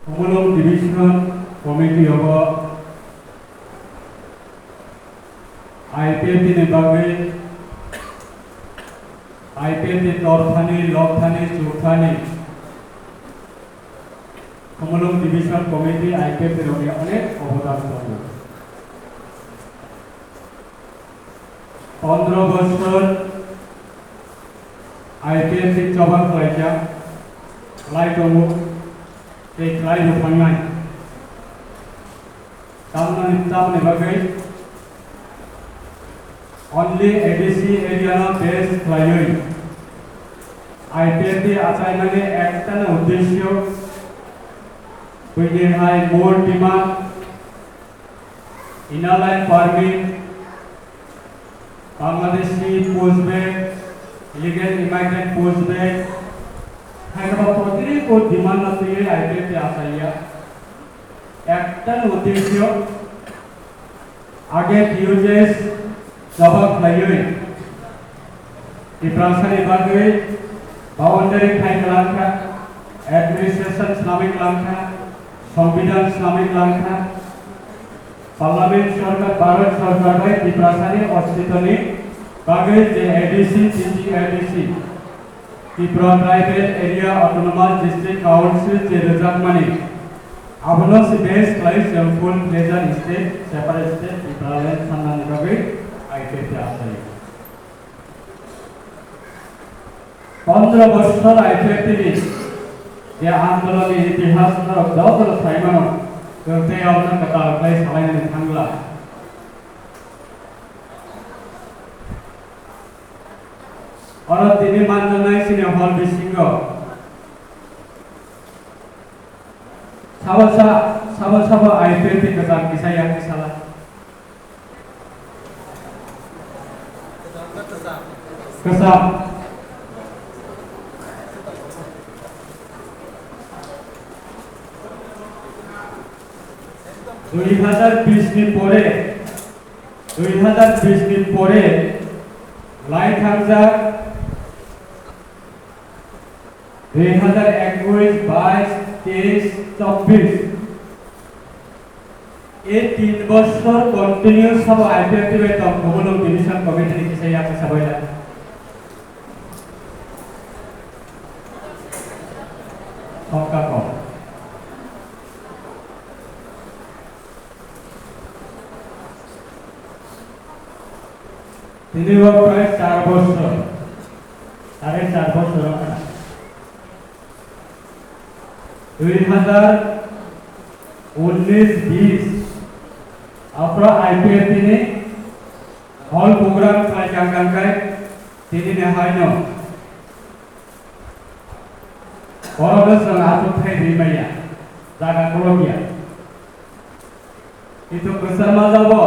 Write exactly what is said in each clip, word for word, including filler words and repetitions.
Khumulwng Division Committee o I P F T ni bagwi, I P F T ni torthani, lokthani, chukthani, Khumulwng Division Committee I P F T rokni onek obodan tongo. Pondro bosor I P F T choba khlaijak, khlai tongo, tei khlai bo thangnai. Tamni, tamni bagwi only A D C area no base khlaiwi I P F T achaimani ektano uddesyo, buini hai mol demand, Inner Line Permit, Bangladeshi pushback, illegal immigrant pushback, hai khe bo protini ko demand no twiwi I P F T achaiya. Ekta ni uddesyo age D O J S jawab khlaiwi Tiprasa ni bagwi boundary khai kwlangkha, administration swnamwi kwlangkha, Songbidan swnamwi kwlangkha, Parliament sorkar, Bharat sorkar bai Tiprasa ni ostitoni bagwi je A D C, T T A D C, Tripura Tribal Area Autonomous District Council je rwjakmani, abono se base khlai chwng full fledged state, separate state, Tipraland sanani bagwi I P F T achai. Pondro bosor I P F T ni je andolon ni itihas norok jotono sai mano, chwng tei abono kwtal khlai salainani thangla. Oro tini manjaknai chini hall bisingo sabo sa, sabo sabo I P F T kwcham kisa yak kisa la. Kwcham. Dui hazar bish ni pore, dui hazar bish ni pore lai thangjak, dui hazar ekush, baish, teish, chobbish. Ei tin bosor continue sabo I P F T bai tong, Khumulwng Division Committee ni kisa yak kisa bai lai. Songkha kok. Tini bo prai char bosor, sare char bosor wngkha. Dui hazar unnish bish aphro I P F T ni hall program khlai kang kang khai tini ni haino borok no chwng achuk thai rwi maya, jaga kolok ya. Kintu kwchar majabo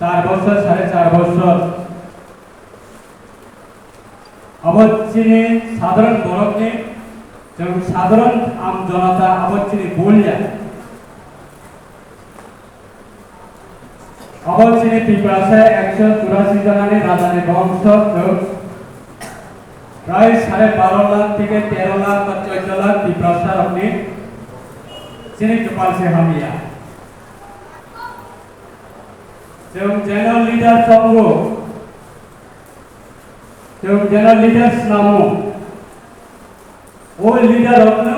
char bosor, sare char bosor. Abo chini sadharon borokni, chwng sadharon am jonata abo chini bul ya. Abo chini Tiprasa ekso churasi janani rajani bongso chwng prai sare baro lakh theke tero lakh ba choddo lakh Tiprasa rokni chini kwpal se hamya. Chwng general leader tongo. Chwng general leader snamo. O leader rokno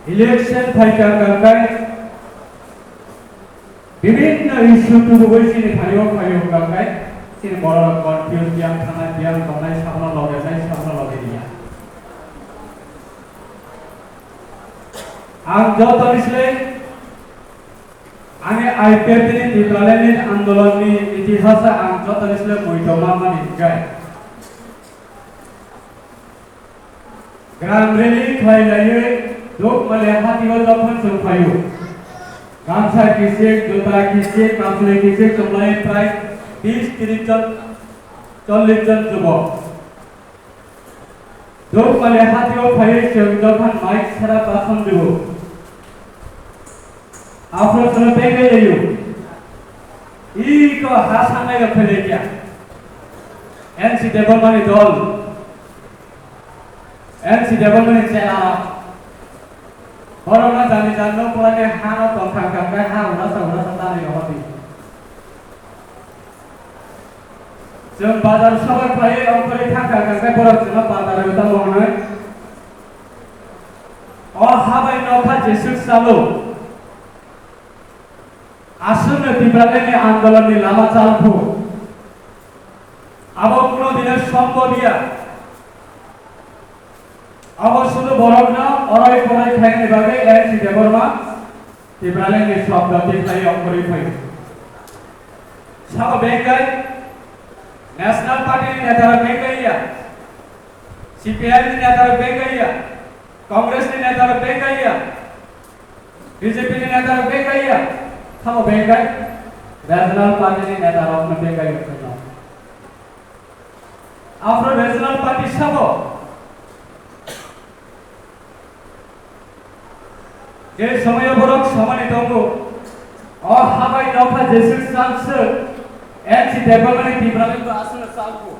election phai kha kha khai bibhinno issue tubugwi chini phaio phaio kha khai chini borok confuse yang thana yang tongnai sabno loge nai sabno loge ya. Ang joto ni slai Ani I P F T ni Tipraland ni andolon ni itihasa ang joto ni slai muitu manmani hingkai. Gram rally khlai laiwi Dukmali hatio jokhon chwng phaio. Gamsa kisik, juta kisik, kamchwlwi kisik chumlai prai bis tris jon, chollish jon jubok. Dukmali hatio phaiwi chwng dophani mic sara bason rwo. Aphuru chwngno pegwi rwo. Iko ha sanai rok phailaikya. N C Debbarmani dol. N C Debbarmani chela. Borokno jani jani no pulani ha no tongkha kha khe ha hura sa hura sa tanwi rohordi. Chwng bazar sobar khlaiwi ongkhorwi thangkha kha khe borok chwngno bazar o tamo hwnwi. O ha bai nokha jeswk chalo. Aswkno Tipralengni andolonni lama chalphu. Abo kuno dine sombhob ya. Abo sudu borokno orai porai khainani bagwi N C Debbarma Tipralengni sobdo twi khlai ongkhorwi phaio. Sabo bengkai, National Party ni neta rok bengkai ya, C P I M ni neta rok bengkai ya, Congress ni neta rok bengkai ya, B J P ni neta rok bengkai ya, sabo bengkai, Regional Party ni neta rokno bengkai ya. Afro Regional Party sabo. Je somoyo borok samani tongo, o habai nokha jeswk chal swk, N C Debbarmani Tipralengbo aswkno chalgo.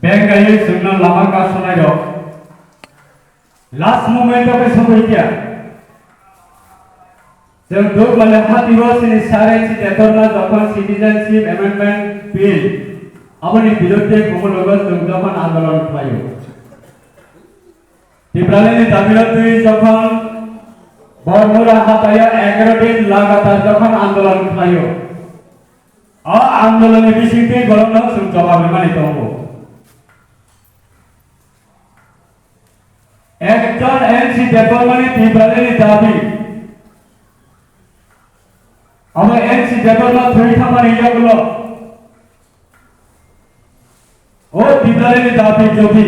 Bengkaiwi chwngno lama kasonai rok last moment o khe sogwi kya. Chwng Dukmale hatio chini sir N C Debbarma jokhon Citizenship Amendment Bill aboni biruddhe Kumulugo chwng jokhon andolon khlaio. Tipralengni dabino twi jokhon Bormura hataio egaro din lagatar jokhon andolon khlaio. O andolonni bisingtwi borokno chwng jobab rwmani tongo. Ekjon N C Debbarmani Tipralengni dabi. Abo N C Debbarma thwi thangmani yagulo. O Tipralengni dabi jodi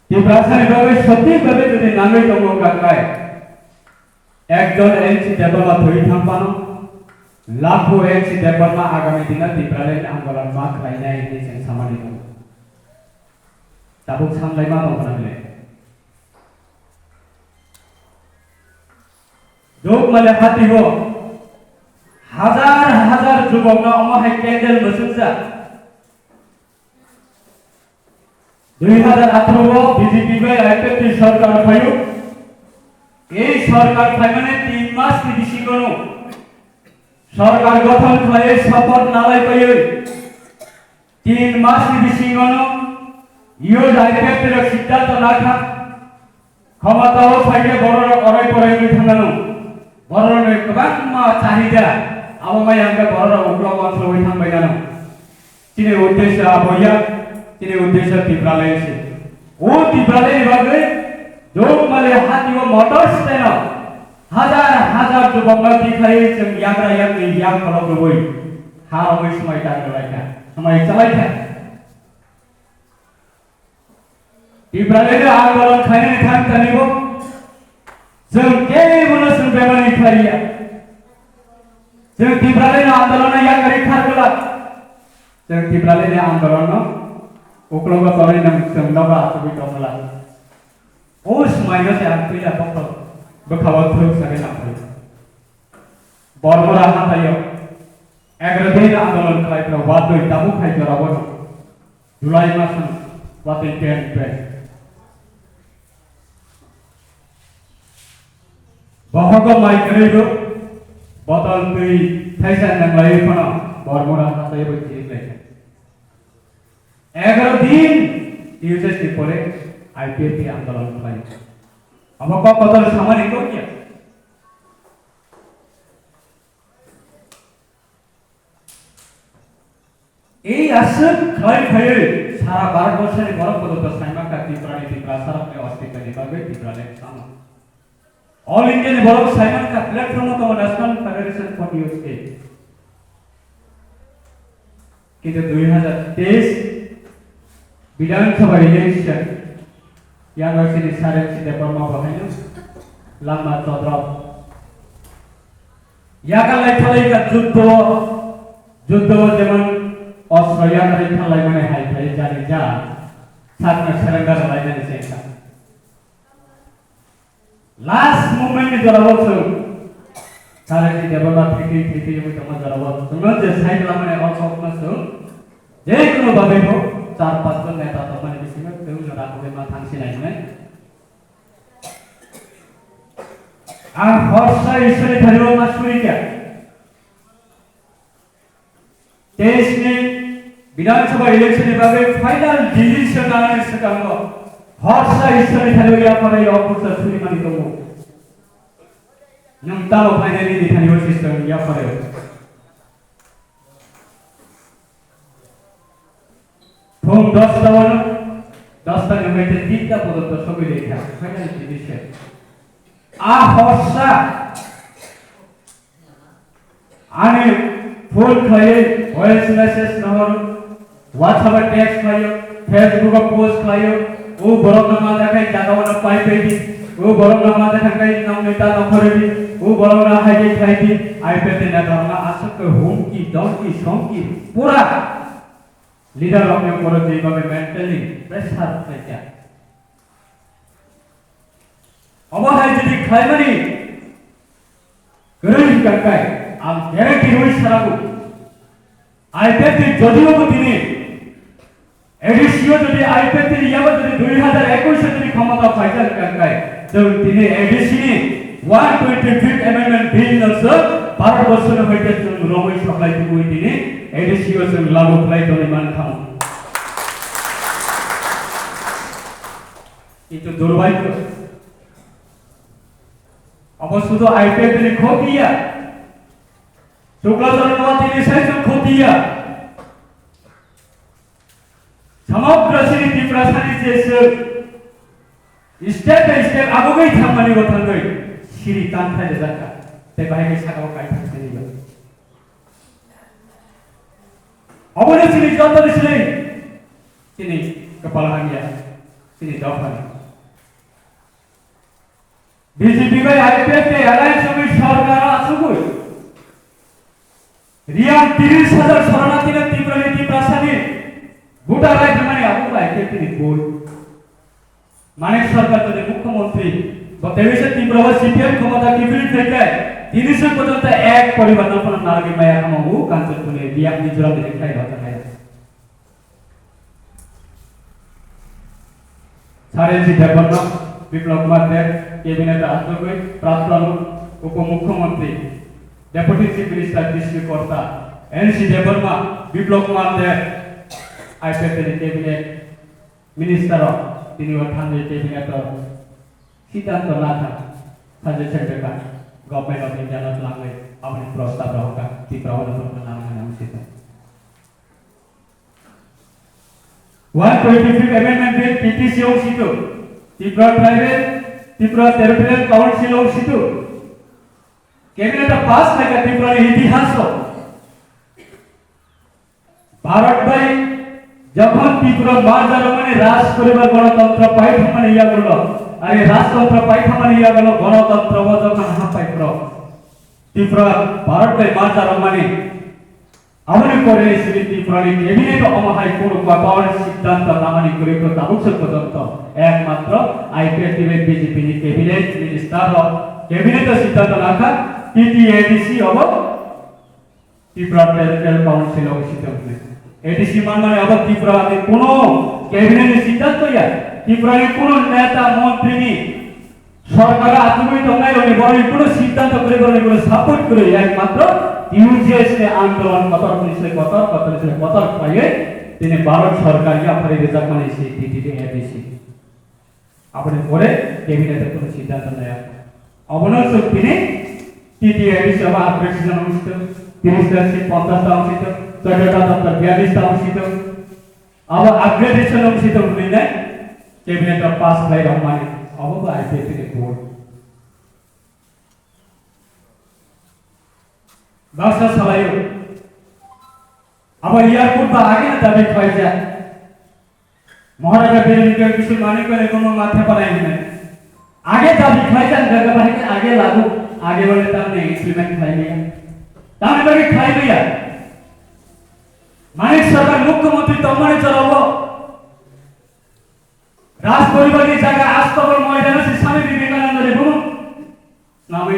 Tiprasani bagwi sothik bhabe jodi nangwi tongo wngkha khe, ekjon N C Debbarma thwi thang phano, lakho N C Debbarma agami dino Tipralengni andolon ma khlainai hinwi chwng samani tongo. Tabuk sanlaima tongkha na bile? Dukmale hatio hajar hajar jubokno omo hai candle mwswkjak. Dui hajar atharo o B J P bai I P F T sorkar phaio. Ei sorkar phaimani tin mas ni bisingo no sorkar gothon khlaiwi support nalai paiwi tin mas ni bisingo no youth I P F T rok siddhanto nakha. Khomotao phaikhe bororok orai porai wngwi thangnano. Bororokni kwbangma chahida, abo maya hwnkhe bororok uklok uansukwi thangbainano. Chini uddesyo abo ya, chini uddesyo Tipraleng se. O Tipralengni bagwi Dukmale hatio motor stand-o hajar hajar jubokno tikhlaiwi chwng yagra yakni yak kolok rwui ha romwi swmai tang rwlaikha, swmai chalaikha. Tipralengni andolon khainani thang tanibo chwng kebono chwng bemani khlaiya. Chwng Tipralengni andolonno yakarwi khargwlak. Chwng Tipralengni andolonno uklogo tonwi nang chwng nogo achugwi tongwlak. O swmaino se ang puila bokhok bwkhao thwk sagwi nangphai. Bormura hataio egaro din andolon khlai phano watwi tabuk hai jorao no. July masni watwi pen pen. Bohogo mai kwrwi rw botol twi thaisa nanglaiwi phano Bormura hataio bo chiriklai kha. Egaro din U S S ni pore I P F T andolon khlai. Abo kok kotor samani kok ya. Ei aswk khlai phaiwi sara Bharat borsoni borok podoto saimankha Tiprani Tiprasarokni ostitoni bagwi Tipraleng samo. All India ni borok saimankha platform o tongo National Federation for Youth Day. Kintu dui hajar teis Bidhan Sabha election yang sini saren sida borma bahaino lama todrop. Yakalai thalai ka juddo, juddo jemon ostro yakalai thalai mane hai phai jani ja, sakna surrender lai nani sengkha. Last moment ni jorao chwng Sir N G Debbarma thwi thwi thwi thwi wngwi tongma jorao chwngno je sai lamani o kokno chwng je kono bagwi bo char panch jon neta tongmani bisingo chwng jora kogwi ma thang sinai hwnwi. Ang horsa Ishwarni thani ma suri kha. Teis ni Bidhan Sabha election ni bagwi final decision nanani swkango horsa Ishwarni thani yapharwi o kursa suri mani tongo. Nwng tamo phainai nini thani o system yapharwi. Phung dosta o, dosta ni hwnkhe tinta pojonto sogwi lekha, final decision. A horsa ani phone khlaiwi voice message nahoro, WhatsApp o text khlaio, Facebook o post khlaio, o borok no ma jakha jaga o no pai pai di, o borok no ma jakha kai nang neta no khore di, o borok no hai di khai di, I P F T ni neta no aswk humki, domki, somki, pura leader rokni upor je bhabe mentally pressure khlaikha. Omo hai jodi khlaimani kwrwi hwnkha khe, ang guarantee rwi sarago. I P F T ni jodi obo tini A D C o jodi I P F T ni yaba jodi dui hajar ekwis o jodi khomota phaijak hwnkha khe, chwng tini A D C ni one twenty fifth Amendment Bill no se Bharat borso ni hoite chwng romwi saklai tubui tini A D C o chwng lagu khlai tongwi man kha. Kintu durbhagyo, abo sudu I P F T ni khoti ya, Shukla Chandra Mati ni sai chwng khoti ya. Samagra sini Tiprasani je se step by step agogwi thangmani bo thangwi siri tangthai rwjakha. Tei bahai khe sakao kaitham sini bo. Obono chini joto ni sini chini kwpal hamya, chini dophani. B J P bai I P F T alliance wngwi sorkar o achugwi riyang tris hajar shoronathi no Tripura ni Tiprasa ni voter right rwmani abo bai I P F T ni boi. Manik Sarkar tini mukhyamantri, bo tebisa Tripura o C P M khomota kibri thaikai, tini se porjonto ek poribar no phano narwgwi maya kamo u Kanchanpur ni biyang Mizoram ni khai rok khai. Sir N G Debbarma, Biplab Kumar Deb, cabinet o asugwi, Praptan Upomukhyamantri, Deputy Chief Minister Krishna Korta, N C Debbarma, Biplab Kumar Deb, I P F T ni cabinet minister o, tini o thangwi cabinet o siddhanto nakha, suggestion rwkha, Government of India no twlangwi aboni prostab rohorkha, Tripura o no twlangna nang sita. One twenty fifth Amendment Bill T T C ong situ, Tripura Tribal, Tripura Territorial Council ong situ. Cabinet o pass khaika Tripura ni itihas o. Bharat bai jokhon Tripura marja rwmani raj poribar gonotontro pai thangmani yagulo, are rajtontro pai thangmani yagulo gonotontro o jokhon hapai pro Tripura Bharat bai marja rwmani Aboni pore sini Tripura ni cabinet o omo hai kunu kotor siddhanto namani kwrwi kho tabuk se porjonto ekmatro I P F T bai B J P ni cabinet minister rok cabinet o siddhanto nakha T T A D C obo Tripura Territorial Council o siddhanto. A D C manmani obo Tripura ni kunu cabinet ni siddhanto ya, Tripura ni kunu neta montri ni Sorkar achugwi tongnai rokni borokni kuno siddhanto kwrwi, borokni kuno support kwrwi, ekmatro T U J S ni andolon kotor ni se kotor, kotor ni se kotor khlaiwi tini Bharat Sorkar yapharwi rwjakmani se T T A D C. Aboni pore cabinet o kuno siddhanto naya. Abono chwng tini T T A D C abo upgrade sijak nang sito, tiris ta si ponchas ta wng sito, choddo ta doptor biyallis ta wng sito. Abo upgradation wng sito hwnwi nai cabinet o pass khlai rok mani. Abo bo I P F T ni board. Baksa salaio. Abo airport ba age na dabi khlaijak. Maharaja Birendra Kishore Manik Kale kono mathe panai hwnwi. Age dabi khlaijak jaga bahai khe age lagu, age wale tamni implement khlai maya. Tamni bagwi khlai maya. Manik Sarkar mukhyamantri tongmani jorao Raj poribar ni jaga Astabol moidano se Swami Vivekananda ni bumo Ami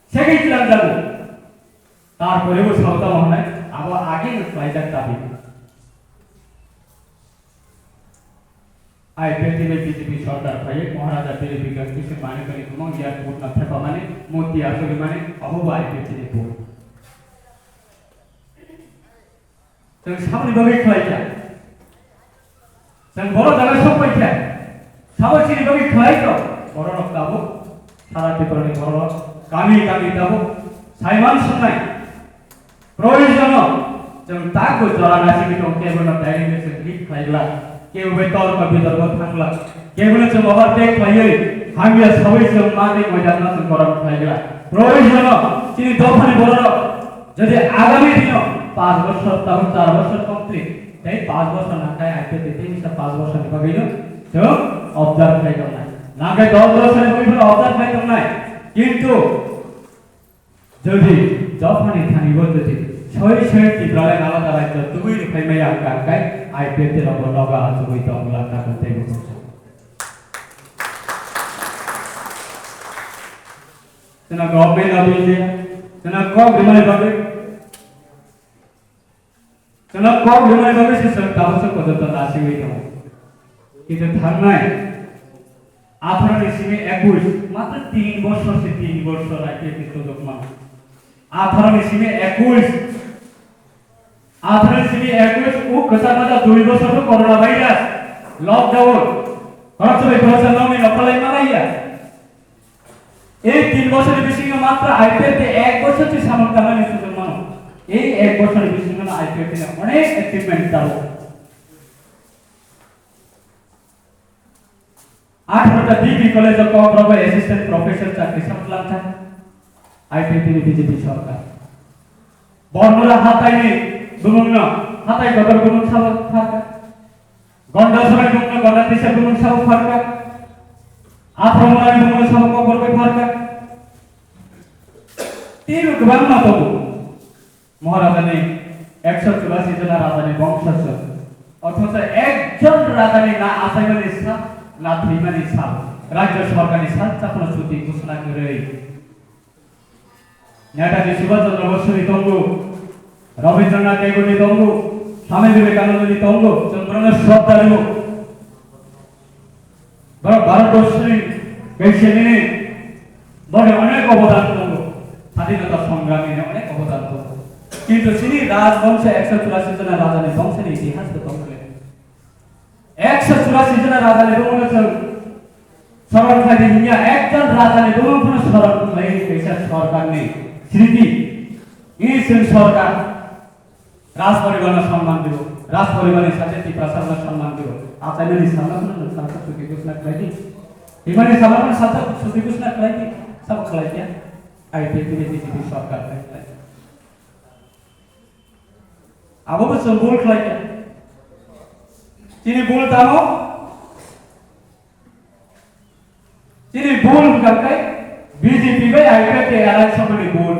sekai tlang jago. Tarpore bo sabta mo hanai, abo age no khlaijak dabi. I P F T ni B J P sorkar phaiwi Maharaja Bir Bikram Kishore Manikya ni bumung airport no thepamani, murti achukmani, abo bo I P F T ni bhul. Chwng saboni bagwi khlai kha. Chwng boro jaga sok pai kha. Sabo chini bagwi khlai kha. Bororok tabuk sara Tripura ni bororok kami kami tabuk saiman songnai. Proyojono chwng tago jora naisingwi tong kebono direct chwng hit khlai glak. Kebo bai torko bitorko thang glak. Kebono chwng overtake khlaiwi hamya sawi chwng manwi moidanno chwng korom khlai glak. Proyojono chini dophani bororok jodi agami dino panch bochor tabuk char bochor complete, tei panch bochor nangkhe I P F T tei misa panch bochor ni bagwino chwng observe khlai tongnai. Nangkhe dos bochor ni bagwi phano observe khlai tongnai. Kintu jodi dophani thanibo jodi soi soi Tipraland alada rajyo tubui rwphai maya wngkha, hwnkhe I P F T rokbo nogo achugwi tong glak kha tei bo. Chwngno government no twi se, chwngno kok rimani bagwi, chwngno kok rimani bagwi se chwng tabuksa porjonto nasigwi tongo. Kintu thangnai atharo ni simi ekush, matro tin bochor se tin bochor I P F T ni todok mano. Atharo ni simi ekush, atharo ni simi ekush, o kwchak mada dui bochor to corona virus, lockdown, khoroksa bai khoroksa nokni nokhalai malaiya. Ei tin bochorni bisingo matro I P F T ek bochor se samung tangnani sujog mano. Ei ek bochorni bisingo I P F T ni onek achievement tabuk. Atharo ta D B College o Kokborok bai assistant professor chakri samung langkha I P F T ni B J P sorkar. Bormura hataini bumungno hatai kotor bumung sabo pharkha. Gondasora bumungno Gonda tisa bumung sabo pharkha. Atharo murani bumungno sabo Kokborok bai pharkha. Teibo kwbangma tongo. Maharajani ekso churasi jona rajani bongsoso. Othocho ekjon rajani na achaimani sal, na thwimani sal, rajyo sorkarni sal chapno chuti ghosona kwrwi. Netaji Subhash Chandra Bosuni tongo, Rabindranath Tagoreni tongo, Swami Vivekanandani tongo, chwng borokno shraddha rwo. Borok Bharatborsoni kaisa nini boni onek obodan tongo, swadhinota songramni onek obodan tongo. Kintu chini rajbongso ekso churasi jona rajani bongsoni itihas bo tongkhe. Ekso churasi jona rajani bongno chwng soron khlai di hinya, ekjon rajani bongno phano soron khlai kaisa sorkarni sriti. Ini chwng sorkar. Raj poribarno samman dibo, Raj poribarni sakhe Tiprasarokno samman dibo, achaimani salno phano nwng salsa chuti ghosona khlai di, thwimani salno phano salsa chuti ghosona khlai di, sabo khlai khe I P F T ni B J P sorkar khlai khlai. Abo bo chwng bul khlai khe. Chini bul tamo? Chini bul hwnkha khe B J P bai I P F T alliance wngmani bul.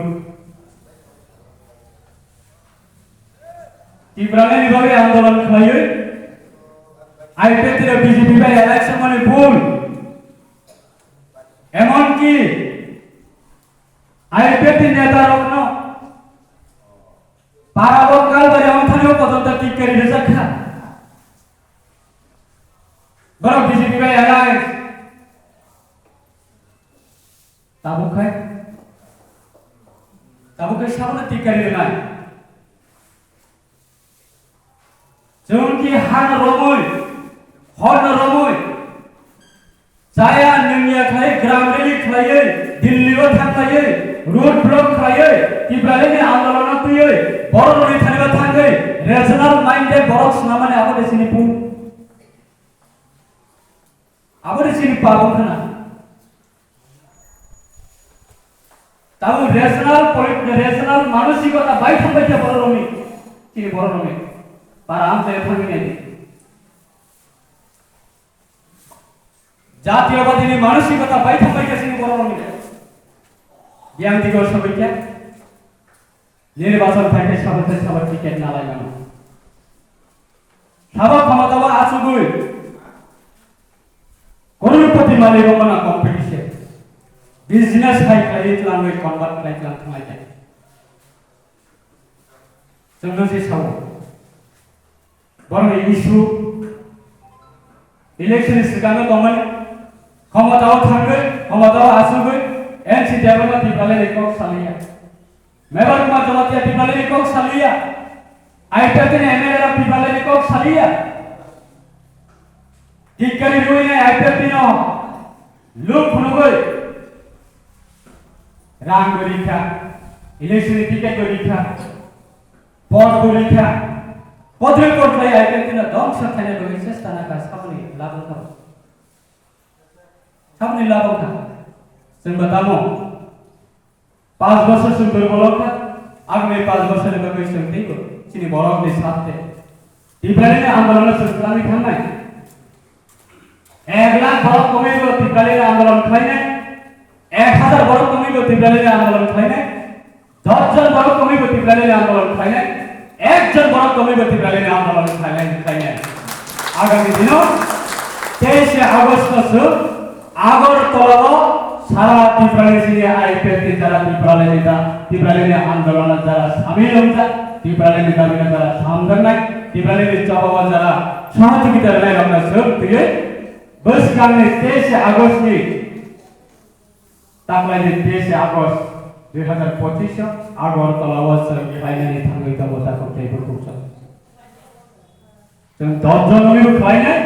Tipralandni bagwi andolon khlaiwi I P F T rok B J P bai alliance wngmani bul. Emonki I P F T netarokno Parabot Kalbari Amthani o pojonto ticket rijak kha. Borok B J P bai alliance. Tabuk khai, tabuk khai sabono ticket rinai. Chwng ki hano romwi, horno romwi, chaya nungya khlai, gram rally khlaiwi, Delhi o thang khlaiwi, road block khlaiwi, Tipralandni andolon o twiwi, borok rwi thani ba thangwi, rational mind de borok swnamani abo de sini pun. Abo de sini pabon khana. Tabuk rational polit-, rational manosikota bai thang bai khe borok romwi, chini borok romwi. Para amchai thangwi nai di. Jatiyobadini manosikota bai thang bai khe chini borok romwi. Biyang digo sabai khe. Nirbachon phaikhe sabo tei sabo ticket nalai mano. Sabo khomotao achugwi crorepati malik wngmano competition. Business hai khlaiwi tlangwi convert khlai tlang thanglai khe. Chwngno se sao. Borokni issue election ni swkango tongmani, khomotao thangwi, khomotao asugwi, N C Debbarma Tipralayni kok saliya. Mebar Kumar Jamatia Tipralayni kok saliya. I P F T ni M L A rok Tipralayni kok saliya. Tikkari ruinai I P F T no luk phunugwi rang gwi rikha, election ni ticket gwi rikha, pot gwi rikha, podre pot lai I P F T no dongsa khaina bagwi chesta nakha, saboni labang kha. Saboni labang kha. Chwng ba tamo. Panch bosor chwng durbol wngkha, agami panch bosorni bagwi chwng teibo chini borokni sarthe Tipralini andolonno chwng twlangwi thangnai. Ek lakh borok komwibo Tipralini andolon khlainai, ek hazar borok komwibo Tipralini andolon khlainai, dosh jon borok komwibo Tipralini andolon khlainai, ek jon borok komwibo Tipralini andolon khlainai, khlainai. Agami dino teishe August no chwng Agartala o sara Tipralini sini I P F T jara Tipralini da, Tipralini andolon jara samil wngjak, Tipralini dabi no jara samjaknai, Tipralini choba o jara sohojogita rwnai rok no chwng twiwi bwskang ni teishe August ni taklai ni teishe August dui hazar pochis o Agartala o chwng khlainani thangwi tongo takhuk tei bukhuk chwng. Chwng dosh jon wngwibo khlainai,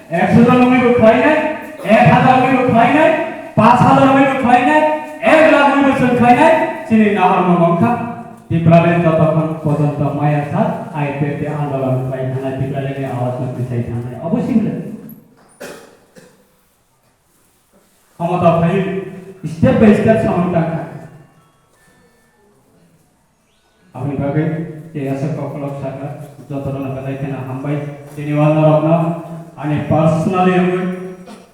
ekso jon wngwibo khlainai, ek hazar wngwibo khlainai, panch hazar wngwibo khlainai, ek lakh wngwibo chwng khlainai, chini naharmung wngkha Tipraland jotokhon pojonto maya sat I P F T andolon khlai thangnai, Tipralandni awajno tisai thangnai. Obo simi le. Khomota phai step by step samung tangkha. Aboni bagwi tei aswk kokolok sakha, jotono belai kheno hambai. Tini o norokno ani personally wngwi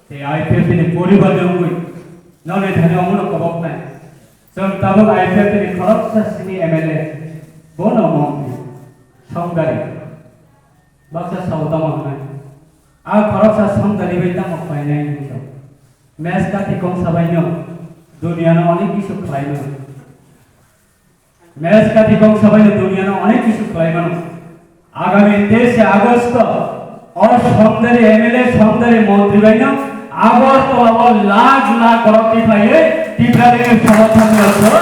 tei I P F T ni poribar ni wngwi noni thani omono koboknai. Chwng tabuk I P F T ni khoroksa sini M L A, bono montri, songdari. Baksa sao tamo hwnai. A khoroksa songdari bai tamo khlainai hwnwi sao. Meskati kongsa baino duniano onek kisu khlaimano. Meskati kongsa baino duniano onek kisu khlaimano. Agami teishe Agosto o songdari M L A songdari montri baino Agartala o lakh lakh borok tiphaiwi Tipralini somorthon ni aswk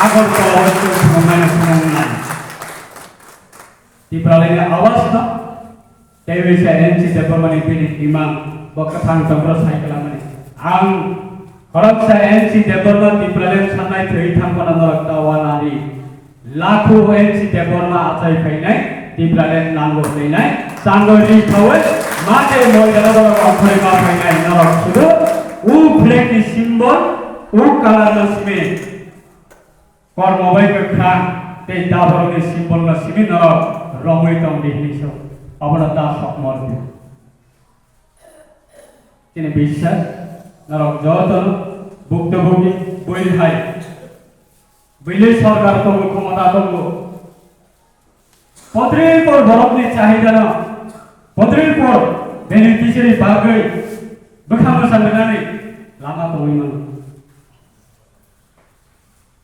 Agartala o chwng phunuknaino phunuknai. Tipralini awasno tei bisa N C Debbarmani bini imang bo kwthang tongphro sai kwlamani. Ang khoroksa N C Debbarma Tipraland sannai thwi thangphano norok ta wanari. Lakhu N C Debbarma achai phainai Tipraland nango hwnwi nai chango ri khawi mate moidano borok ongkhorwi ma phainai norok sudu u flag ni symbol u color no simi. Kormo bai kwkha tei daborokni symbolno simi norok romwi tong di hwnwi sao. Abono ta sokmor di. Chini biswas norok jotono bukto bukti buini hai. Buini sorkar tongo, khomota tongo. Podripor borokni chahidano, podripor beneficiary bagwi bwkha mwsa nwngnani lama tongwi mano.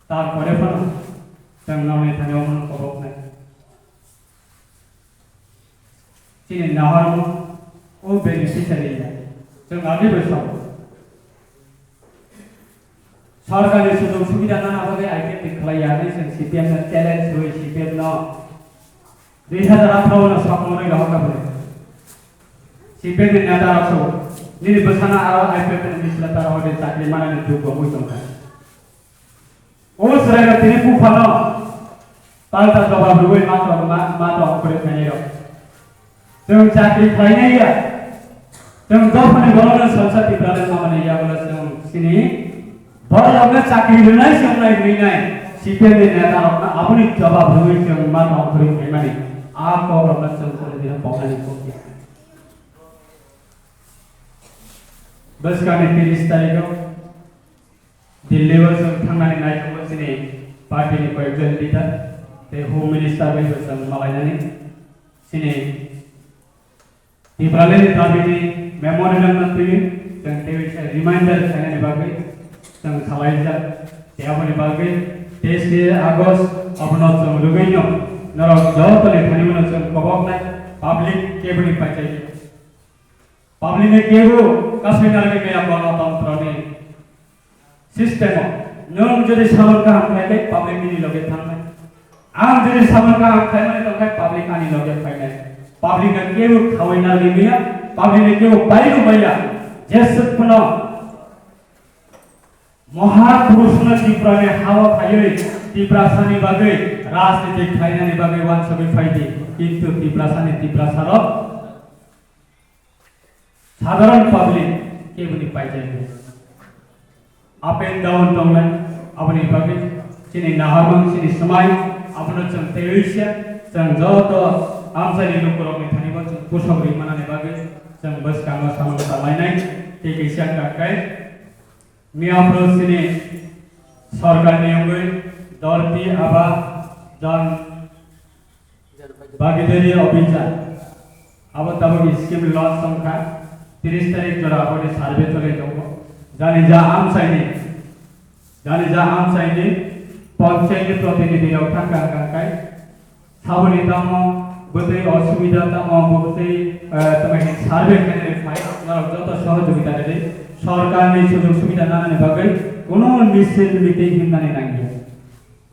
Tarpore phano chwng nokni thani omono koboknai. Chini naharmung o beneficiary ya. Chwng agaibo sao. Sorkarni sujog subida nana bagwi I P F T khlai ya hwnwi chwng C P M no challenge rwi C P M no dui hazar atharo no sokmorwi rohorkha bwle. C P M ni neta rok sabo nini bwsano aro I P F T ni bisingo ta rohordi chakri manani duk bo mui tongkha. O chwrairok tini buphano palta jobab rwui ma tong, ma, ma tong kore khainairok. Chwng chakri khlainai ya. Chwng dophani borokno salsa Tipralai mamani ya bwla chwng sini borokno chakri rwnai se wngnai hwnwi nai C P M ni neta rokno aboni jobab rwui chwng ma tong kore khaimani. A kokrokno chwng kore dino poknani kokya. Bwskangni tris tarikh o Delhi o chwng thangnani naitongo chini party ni koyekjon leader tei Home Minister bai bo chwng malainani chini Tipralani dabi ni memorandum no twiwi chwng teiwi sa reminder khainani bagwi Chwng salaijak, tei aboni bagwi teis August abono chwng rwgwino norok jotoni thani bono chwng koboknai, public keboni paichai. Public ni kebo kasui narwgwi maya ganatantroni system o. Nwng jodi samung kaham khlai khe public nini loge thangnai. Ang jodi samung kaham khlai mani tongkhe public ani loge phainai. Public no kebo khaui narwgwi maya, public no kebo pairu maya. Jesuk phano Mahapurushno Tiprani hao phaiwi Tiprasani bagwi rajniti khlainani bagwi wansugwi phaidi, kintu Tiprasani Tiprasarok sadharan public keboni paijak. Up and down tongnai, aboni bagwi chini naharmung, chini swmai, abono chwng teiwi se, chwng joto amchaini lukurokni thani bo chwng pusok ri manani bagwi chwng bwskango samung talainai, tei kaisa kakai. Miya phuru chini sorkarni wngwi Dhorti Aaba Jan Bhagidari Abhijan abo tabuk scheme launch tongkha, tris tarik jora aboni survey choli tongo. Jani ja amchaini, jani ja amchaini panchayatni protinidhi rok thangkha hwnkha khe, saboni tamo bwtwi osubida tamo bwtwi, eh, tamo hin survey khainani phai, norok joto sohojogita rwdi. Sorkarni sujog subida nanani bagwi kuno misil meeting himnani nangya.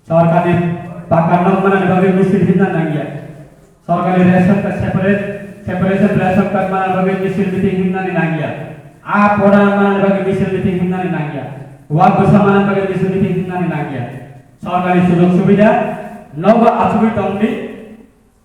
Sorkarni pakka nok manani bagwi misil himna nangya. Sorkarni ration card separate, separation ration card manani bagwi misil meeting himnani nangya. A pora manani bagwi misil meeting himnani nangya. Wak bwsa manani bagwi misil meeting himnani nangya. Sorkarni sujog subida nogo achugwi tongdi.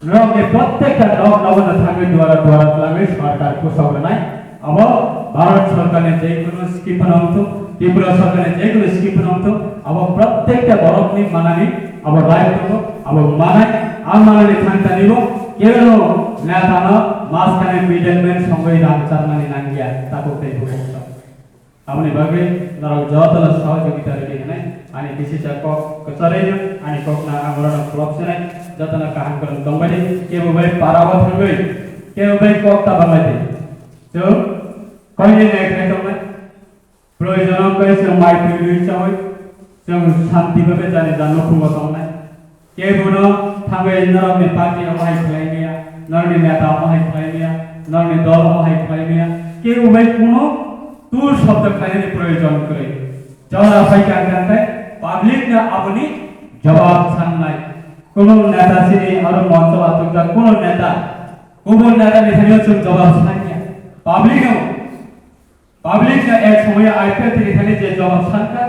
Norokni prottekta nok nogo no thangwi duara duara twlangwi sorkar kusok rwnai. Abo Bharat sorkarni je kunu scheme phano wngthung, Tripura sorkarni je kunu scheme phano wngthung, abo prottekta borokni manani abo right tongo, abo manai, a manani thangtanibo kebeno netano maskani middleman songwi rang charnani nangya, tabuk tei bukhuk. Aboni bagwi norok jotono sohojogita rwdi hwnwi ani bisisa kok kwcharwi no ani kokno ang orono khulok sinai, jotono kaham kwrwng tongbaidi, kebo bai parao thangwi, kebo bai kok ta banglaidi. Chwng koini nai khlai tongnai, proyojon wngkhe chwng mai twi rwi chaui, chwng shanti bhabe jani ja nukhungo tongnai. Kebono thangwi norokni party omo hai khlai maya, norokni neta omo hai khlai maya, norokni dol omo hai khlai maya, kebo bai kuno tur shobdo khlainani proyojon kwrwi. Jora phai kha kha khe public no aboni jawab sangnai. Kuno neta chini aro moncho achukjak kuno neta, kubun neta ni thani chwng jawab sanya. Public no Public no ek somoyo I P F T ni thani je jawab sankha,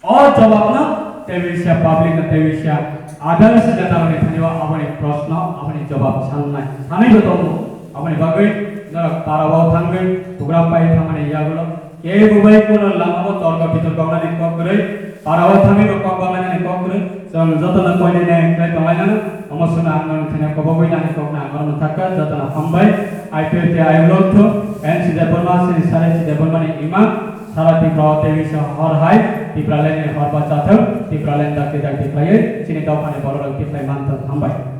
o jawab no tebisa public no tebisa others neta rok ni thani o aboni proshno, aboni jawab sangnai sanai bo tongo. Aboni bagwi norok parao thangwi program pai thangmani yagulo kebo bai kuno lama o torko bitorko wngnani kok kwrwi, parao thangwi bo kok banglainani kok kwrwi. Chwng jotono koinene khlai tonglainano, omo chwngno ang norok thani kobogwi nani kokno ang norokno thakha, jotono hambai. I P F T ayuk lothu, N C Debbarma, chini Sare C Debbarmani imang, sara Tripura o tei bisa hor hai, Tipralandni hor bachathok, Tipraland dakti dakti khlaiwi, chini dophani bororok tikhlai manthok, hambai.